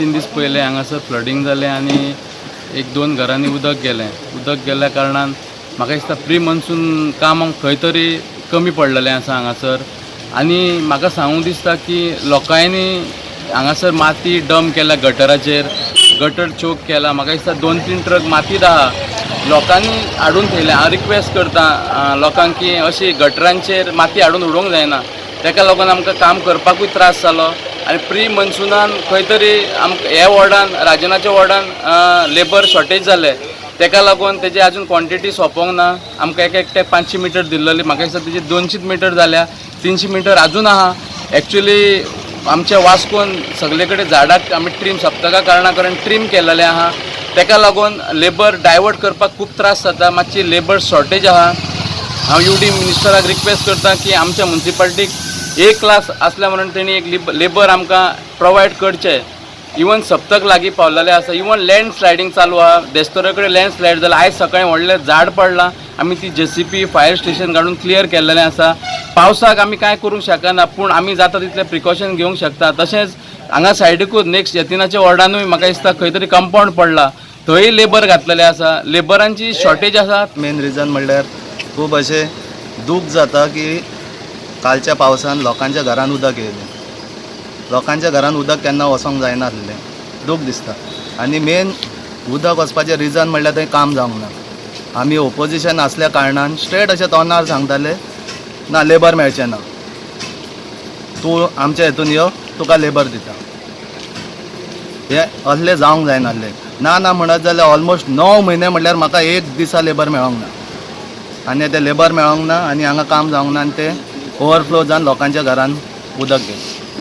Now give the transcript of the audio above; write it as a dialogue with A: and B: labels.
A: 3 दीस पयले हांगासर फ्लडींग जालें आनी एक दोन घरांनी उदक गेलें. उदक गेल्ल्या कारणान म्हाका दिसता प्री मॉन्सून काम खंय तरी कमी पडलेलें आसा हांगासर. आनी म्हाका सांगूंक दिसता की लोकांनी हांगासर माती डंप केल्या गटराचेर, गटर चोक केला. म्हाका दिसता 2-3 ट्रक माती आहा लोकांनी हाडून थेयल्या. हांव रिक्वेस्ट करता लोकांक की अशी गटरांचेर माती हाडून उडोवंक जायना. ताका लागून आमकां काम करपाकूय त्रास जालो आनी प्री मॉन्सुनान खंय तरी आमकां ह्या वॉर्डान, राजनाच्या वॉर्डान लेबर शॉर्टेज जालें. ताका लागून तेजी अजून क्वॉन्टिटी सोंपोंक ना. आमकां एक एकट्याक 500 मिटर दिल्लेली, म्हाका दिसता तेजी 200 मिटर जाल्या, 300 मिटर अजून आहा. एक्चुली आमच्या वास्कोन सगळे कडेन झाडाक आमी ट्रीम सप्तका कारणा करून ट्रीम केलेलें आहा. ताका लागून लेबर डायवर्ट करपाक खूब त्रास जाता. मातशी लेबर शॉर्टेज आहा. हांव यू डी मिनिस्टराक रिक्वेस्ट करता की आमच्या मुन्सिपालिटीक एक क्लास आसल्या म्हणून तेणी एक लेबर आमकां प्रोवायड करचें. इवन सप्तक लागीं पावलेलें आसा. इवन लँड स्लायडींग चालू आहा. देस्तोरे कडेन लँड स्लायड जाला. आयज सकाळीं व्हडलें झाड पडलां. आमी ती जेसीबी, फायर स्टेशन काडून क्लियर केल्लेलें आसा. पावसाक आमी कांय करूंक शकना, पूण आमी जाता तितलें प्रिकॉशन घेवंक शकता. तशेंच हांगा सायडीकूच नेक्स्ट यतीनाच्या वॉर्डानूय म्हाका दिसता खंय तरी कंपावंड पडला, थंय लेबर घातलेले आसा. लेबरांची शॉर्टेज आसा.
B: मेन रिजन म्हणल्यार खूब अशें दूख जाता की कालच्या पावसान लोकांच्या घरान उदक येयलें. लोकांच्या घरान उदक केन्ना वचोंक जायना आसलें. दूख दिसता. आनी मेन उदक वचपाचें रिजन म्हणल्यार थंय काम जावंक ना. आमी ओपोजिशन आसल्या कारणान स्ट्रेट अशें तोंडार सांगताले, ना लेबर मेळचें ना, तूं आमच्या हितून यो, तुका लेबर दिता. हे असलें जावंक जायना आसलें. ना ना म्हणत जाल्यार ऑलमोस्ट 9 म्हयने म्हणल्यार म्हाका एक दिसा लेबर मेळोंक ना. आनी ते लेबर मेळोंक ना आनी हांगा काम जावंक ना आनी ते ओवरफ्लो जावन लोकांच्या घरान उदक गेलें.